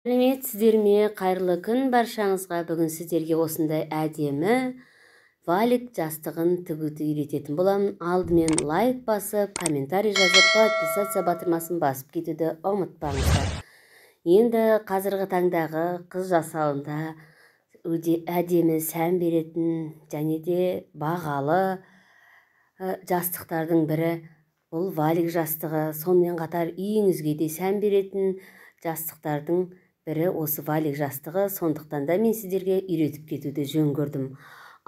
Сәлеметсіздер ме? Қайырлы күн баршаңызға! Бүгін сіздерге осындай әдемі валик жастығын тігуді үйрететін боламын. Алдымен лайк басып, комментарий жазып, подписаться батырмасын басып кетуді ұмытпаңыздар. Енді қазіргі таңдағы қыз жасауында өте әдемі сән беретін және де бағалы жастықтардың бірі бұл валик жастығы. Сонымен қатар үйіңізге де сән беретін жастықтардың бірі осы валик жастығы. Сондықтан да мен сіздерге үйретіп кетуді жөн көрдім.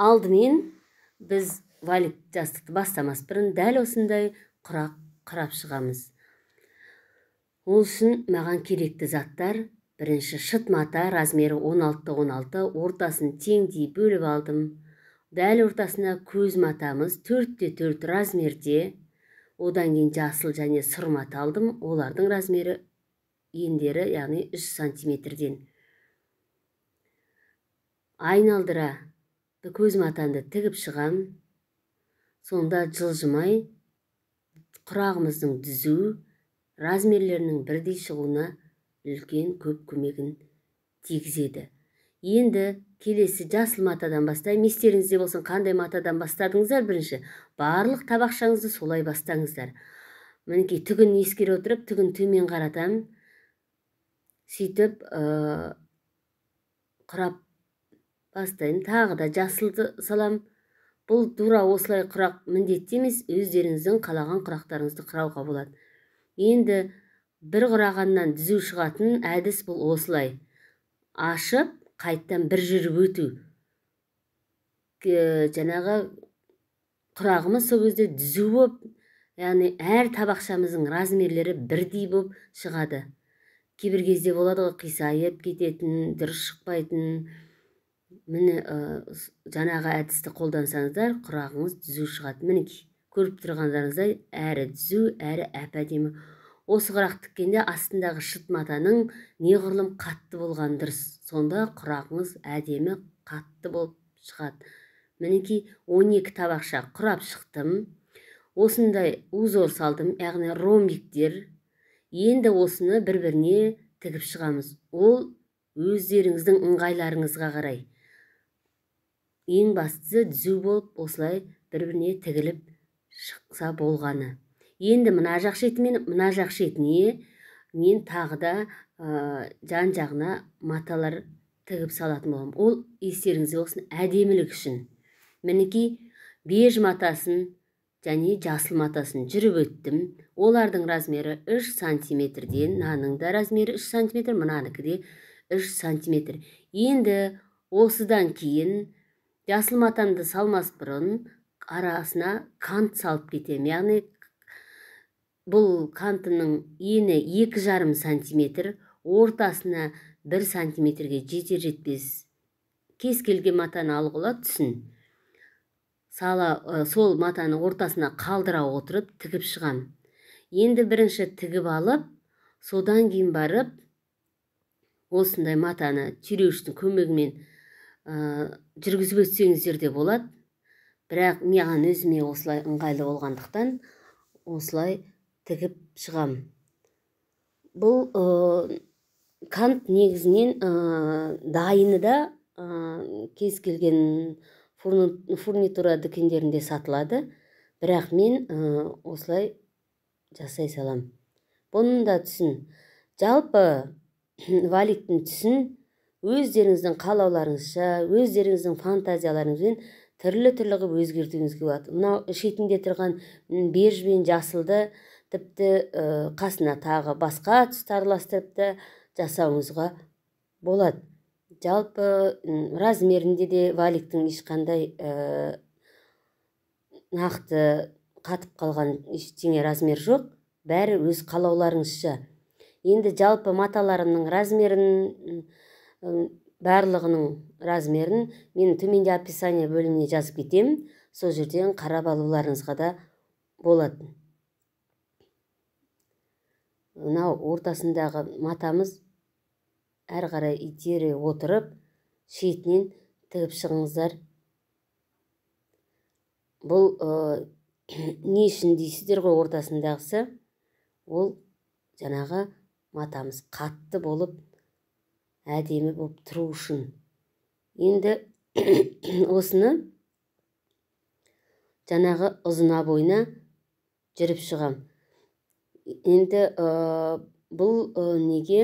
Алдымен біз валик жастықты бастамас бұрын дәл осындай құрақ құрап шығамыз. Ол үшін маған керекті заттар: бірінші шыт мата, размері 16-16, ортасын теңдей бөліп алдым. Дәл ортасына көз матамыз 4-те 4 размерде. Одан кейін жасыл және сұр мата алдым. Олардың размері, ендері, яғни 3 сантиметрден. Айналдыра көз матамды тігіп шығам. Сонда жылжымай, құрағымыздың түзу, размерлерінің бірдей шығуына үлкен көп көмегін тигізеді. Енді келесі жасыл матадан бастаймын. Естеріңізде болсын, қандай матадан бастадыңыздар бірінші, барлық табақшаңызды солай бастаңыздар. Мінекей, түгін ескере отырып, түгін төмен қаратамын. Сөйтіп құрап бастаймын. Тағы да жасылды салам. Бұл тура осылай құрақ міндетті емес, өздеріңіздің қалаған құрақтарыңызды құрауға болады. Енді бір құрағаннан түзу шығатын әдіс бұл осылай ашып, қайттан бір жүріп өту. Жаңағы құрағымыз сол кезде түзу болып, яғни әр табақшамыздың размерлері бірдей болып шығады. Кейбір кезде болады ғой қисайып кететін, дұрыс шықпайтын. Міне, жаңағы әдісті қолдансаңыздар, құрағыңыз түзу шығады. Мінекей, көріп тұрғандарыңыздай, әрі түзу, әрі әп әдемі. Осы құрақ тіккенде астындағы шыт матаның неғұрлым қатты болғаны дұрыс. Сонда құрағыңыз әдемі, қатты болып шығады. Мінекей, 12 табақша құрап шықтым. Осындай узор салдым, яғни ромбиктер. Енді осыны бір біріне тігіп шығамыз. Ол өздеріңіздің ыңғайларыңызға қарай. Ең бастысы, түзу болып, осылай бір біріне тігіліп шықса болғаны. Енді мына жақ шетімен мына жақ шетіне мен тағы да жан жағына маталар тігіп салатын боламын. Ол, естеріңізде болсын, әдемілік үшін. Мінекей, беж матасын және жасыл матасын жүріп өттім. Олардың размері 3 сантиметрден. Мынаның да размері 3 сантиметр, мынанікі де 3 сантиметр. Енді осыдан кейін жасыл матамды салмас бұрын арасына кант салып кетемін. Яғни бұл кантының ені 2,5 сантиметр, ортасына 1 сантиметрге жетер жетпес кез келген матаны алуға болады түсін сала. Сол матаны ортасына қалдыра отырып тігіп шығам. Енді бірінші тігіп алып, содан кейін барып осындай матаны түйреуіштің көмегімен жүргізіп өтсеңіздер де болады. Бірақ маған, өзіме осылай ыңғайлы болғандықтан, осылай тігіп шығам. Бұл кант негізінен дайыны да кез келген фурнитура дүкендерінде сатылады, бірақ мен осылай жасай салам. Бұның да түсін, жалпы валиктің түсін өздеріңіздің қалауларыңызша, өздеріңіздің фантазияларыңызбен түрлі түрлі қылып өзгертуіңізге болады. Мынау шетінде тұрған беж бен жасылды тіпті қасына тағы басқа түсті араластырып та жасауыңызға болады. Жалпы размерінде де валиктің ешқандай нақты қатып қалған ештеңе, размер жоқ, бәрі өз қалауларыңызша. Енді жалпы маталарымның размерін, барлығының размерін мен төменде описание бөліміне жазып кетемін. Сол жерден қарап алуларыңызға да болады. Мынау ортасындағы матамыз әрі қарай итере отырып, шетінен тігіп шығыңыздар. Бұл не үшін дейсіздер ғой? Ортасындағысы ол жаңағы матамыз қатты болып Әдемі болып тұру үшін. Енді осыны жаңағы ұзына бойына жүріп шығам. Енді бұл неге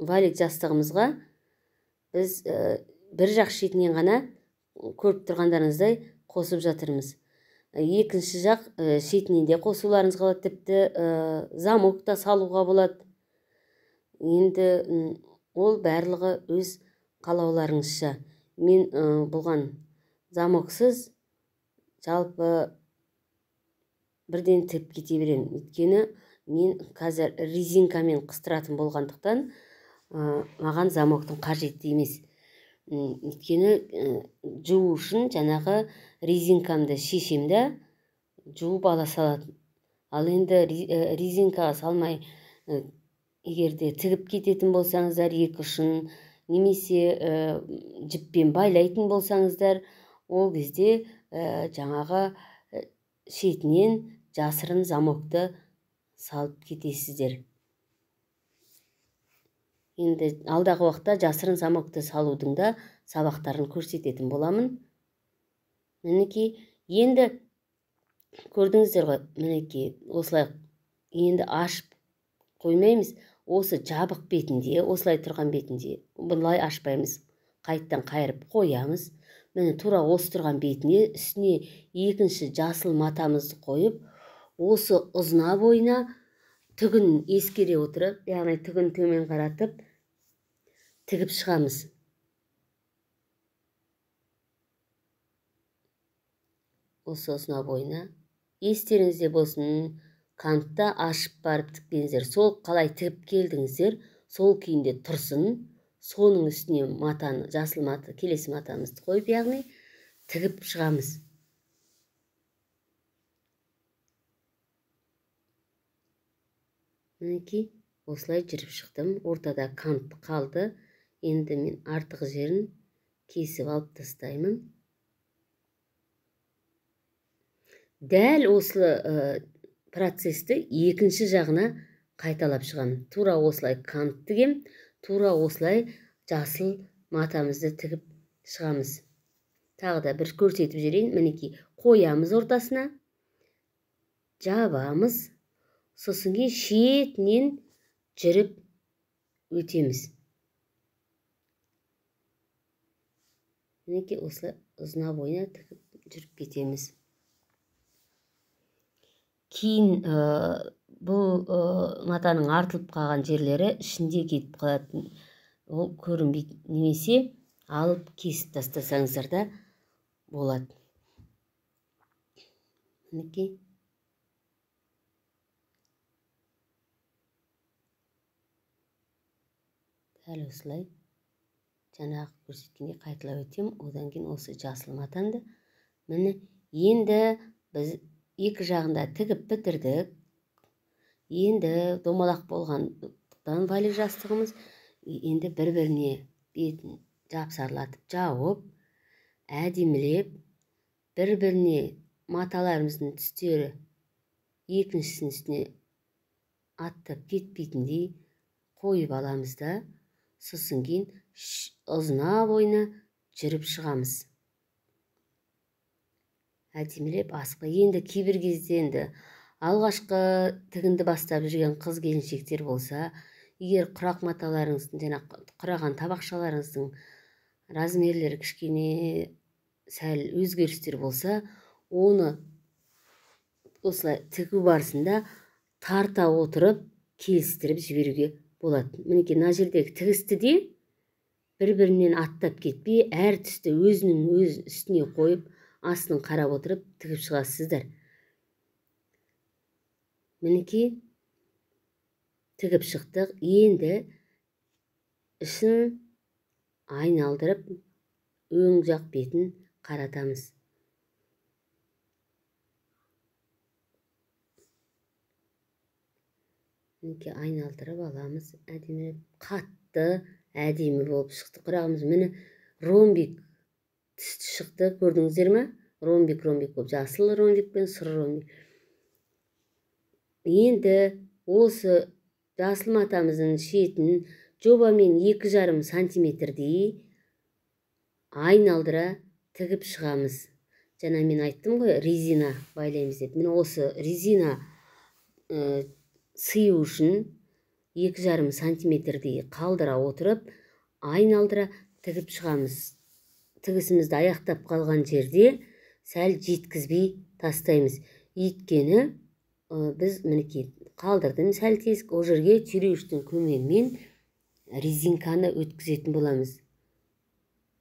валик жастығымызға біз бір жақ шетінен ғана көріп тұрғандарыңыздай қосып жатырмыз. Екінші жақ шетінен де қосуларыңызға болады, тіпті замок та салуға болады. Енді ол барлығы өз қалауларыңызша. Мен бұған замоксыз жалпы бірден тігіп кете беремін. Өйткені мен қазір резинкамен қыстыратын болғандықтан маған замоктың қажеті емес. Өйткені жуу үшін жаңағы резинкамды шешем де жуып ала салатын. Ал енді резинкаға салмай егер де тігіп кететін болсаңыздар екі ұшын, немесе жіппен байлайтын болсаңыздар, ол кезде жаңағы шетінен жасырын замокты салып кетесіздер. Енді алдағы уақытта жасырын замокты салудың да сабақтарын көрсететін боламын. Мінекей, енді көрдіңіздер ғой, мінекей осылай енді ашып қоймаймыз. Осы жабық бетінде, осылай тұрған бетінде бұлай ашпаймыз. Қайттан қайырып қоямыз. Міне тура осы тұрған бетіне үстіне екінші жасыл матамызды қойып, осы ұзына бойына түгін ескере отырып, яғни түгін төмен қаратып тігіп шығамыз. Осы ұзына бойына естеріңізде болсын, кантта ашып барып тікпеңіздер. Сол қалай тігіп келдіңіздер, сол күйінде тұрсын. Соның үстіне матаны, жасыл мата, келесі матамызды қойып, яғни тігіп шығамыз. Мінекей осылай жүріп шықтым. Ортада кант қалды. Енді мен артық жерін кесіп алып тастаймын. Дәл осы процесті екінші жағына қайталап шығамын. Тура осылай кант тігем, тура осылай жасыл матамызды тігіп шығамыз. Тағы да бір көрсетіп жіберейін. Мінекей қоямыз ортасына, жабамыз, сосын кейін шетінен жүріп өтеміз. Мінекей осылай ұзына бойына тігіп жүріп кетеміз. Кейін бұл матаның артылып қалған жерлері ішінде кетіп қалатын, ол көрінбейді, немесе алып кесіп тастасаңыздар да болады. Мінекей дәл осылай жаңағы көрсеткендей қайталап өтемін. Одан кейін осы жасыл матанды міне енді біз екі жағында тігіп бітірдік. Енді домалақ болғандықтан валик жастығымыз енді бір-біріне бетін жапсарлатып жауып, әдемілеп бір-біріне маталарымыздың түстері екіншісінің үстіне аттап кетпейтіндей қойып аламыз да, сосын кейін ұзына бойына жүріп шығамыз. Әдемілеп асықпай. Енді кейбір кезде енді алғашқы тігінді бастап жүрген қыз келіншектер болса, егер құрақ маталарыңыздың және құраған табақшаларыңыздың размерлері кішкене сәл өзгерістер болса, оны осылай тігу барысында тарта отырып келістіріп жіберуге болады. Мінекей мына жердегі тігісті де бір-бірінен аттап кетпей, әр түсті өзінің өз үстіне қойып, астын қарап отырып тігіп шығасыздар. Мінекей тігіп шықтық. Енді ішін айналдырып өң жақ бетін қаратамыз. Мінекей айналдырып аламыз. Әдемі, қатты әдемі болып шықты құрағымыз. Міне ромбик түсті шықты, көрдіңіздер ме? Ромбик болып, жасыл ромбик пен сұр ромбик. Енді осы Жасыл матамыздың шетін жобамен 2,5 сантиметрдей айналдыра тігіп шығамыз. Жаңа мен айттым ғой, резина байлаймыз деп. Міне осы резина сыю үшін 2,5 сантиметрдей қалдыра отырып, айналдыра тігіп шығамыз. Тігісімізді аяқтап қалған жерде сәл жеткізбей тастаймыз. Өйткені біз мінекей қалдырдым сәл тесік, ол жерге түйреуіштің көмегімен резинканы өткізетін боламыз.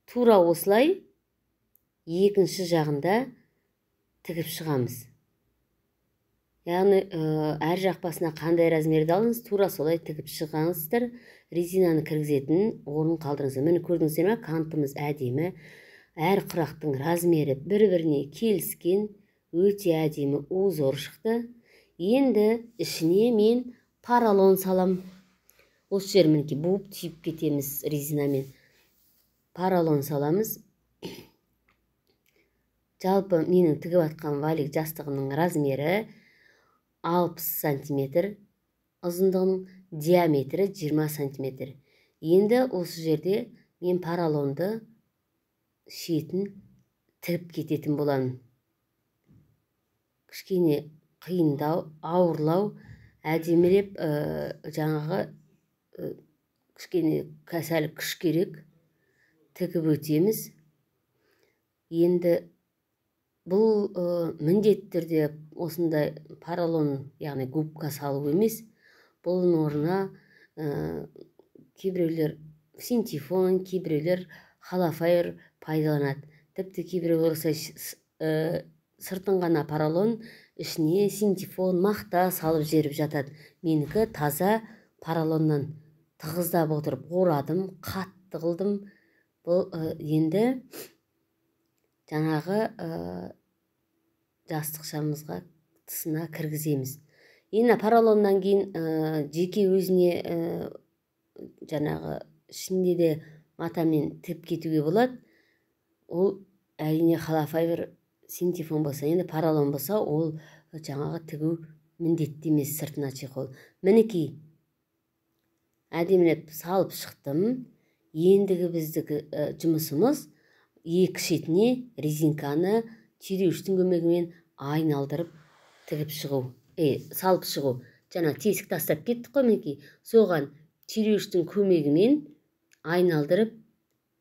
Тура осылай екінші жағында тігіп шығамыз. Яғни әр жақ басына қандай размерді алыңыз, тура солай тігіп шығаңыздар. Резинаны кіргізетін орнын қалдырыңыздар. Міне көрдіңіздер ме, кантымыз әдемі. Әр құрақтың размері бір-біріне келіскен, өте әдемі узор шықты. Енді ішіне мен поролон салам. Осы жер мінекей буып түйіп кетеміз резинамен. Поролон саламыз. Жалпы менің тігіп атқан валик жастығының размері 60 сантиметр, ұзындығының диаметрі 20 сантиметр. Енді осы жерде мен поролонды шетін тігіп кететін боламын. Кішкене қиындау, ауырлау, әдемілеп жаңағы кішкене сәл күш керек, тігіп өтеміз. Енді бұл міндетті түрде осындай поролон, яғни губка салу емес. Бұның орнына кейбіреулер синтифон, кейбіреулер халафайр пайдаланады. Тіпті кейбіреулер осылай сыртын ғана поролон, ішіне синтифон, мақта салып жіберіп жатады. Менікі таза поролоннан тығыздап отырып орадым, қатты қылдым. Бұл енді жаңағы жастықшамызға тысына кіргіземіз. Енді поролоннан кейін жеке өзіне жаңағы ішінде де матамен тігіп кетуге болады. Ол әрине халафайбер синтифон болса, енді поролон болса, ол жаңағы тігу міндетті емес сыртына чехол. Мінекей әдемілеп салып шықтым. Ендігі біздікі жұмысымыз екі шетіне резинканы түйреуіштің көмегімен айналдырып тігіп шығу, салып шығу. Жаңа тесік тастап кеттік қой, мінекей. Соған түйреуіштің көмегімен айналдырып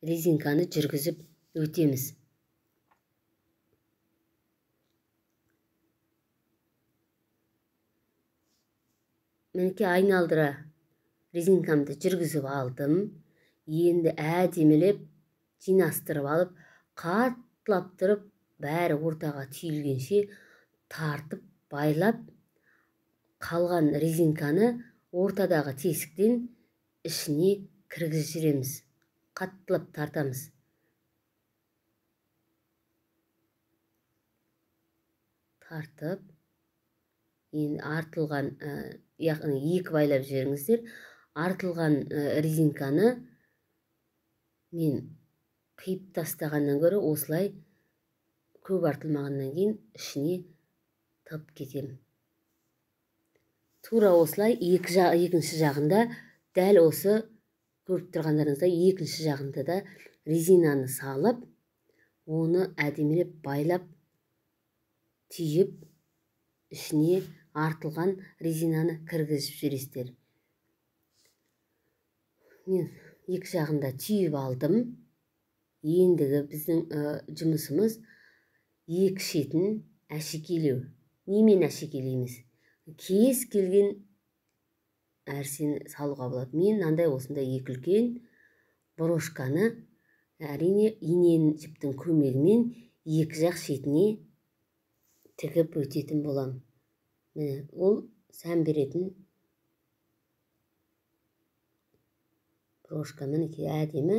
резинканы жүргізіп өтеміз. Мінекей айналдыра резинкамды жүргізіп алдым. Енді әдемілеп жинастырып алып, қаттылап тұрып, бәрі ортаға түйілгенше тартып, байлап, қалған резинканы ортадағы тесіктен ішіне кіргізіп жүреміз. Қаттылап тартамыз. Тартып, енді артылған, яғни екі байлап жіберіңіздер, артылған резинканы мен қиып тастағаннан гөрі осылай көп артылмағаннан кейін ішіне тығып кетемін. Тура осылай екінші жағында дәл осы көріп тұрғандарыңыздай екінші жағында да резинаны салып, оны әдемілеп байлап, түйіп, ішіне артылған резинаны кіргізіп жібересіздер. Мен екі жағында түйіп алдым. Ендігі біздің жұмысымыз екі шетін әшекейлеу. Немен әшекейлейміз? Кез келген нәрсені салуға болады. Мен мынандай осындай екі үлкен брошканы әрине иненің жіптің көмегімен екі жақ шетіне тігіп өтетін боламын. Міне, ол сән беретін брошка, мінекей әдемі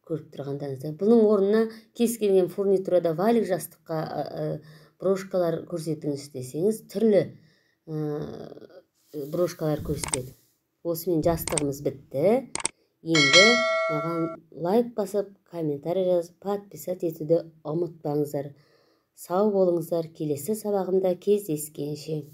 көріп тұрғандарыңыздай. Бұның орнына кез келген фурнитурада валик жастыққа брошкалар көрсетіңіз десеңіз, түрлі брошкалар көрсетеді. Осымен жастығымыз бітті. Енді маған лайк басып, комментарий жазып, подписать етуді ұмытпаңыздар. Сау болыңыздар. Келесі сабағымда кездескенше.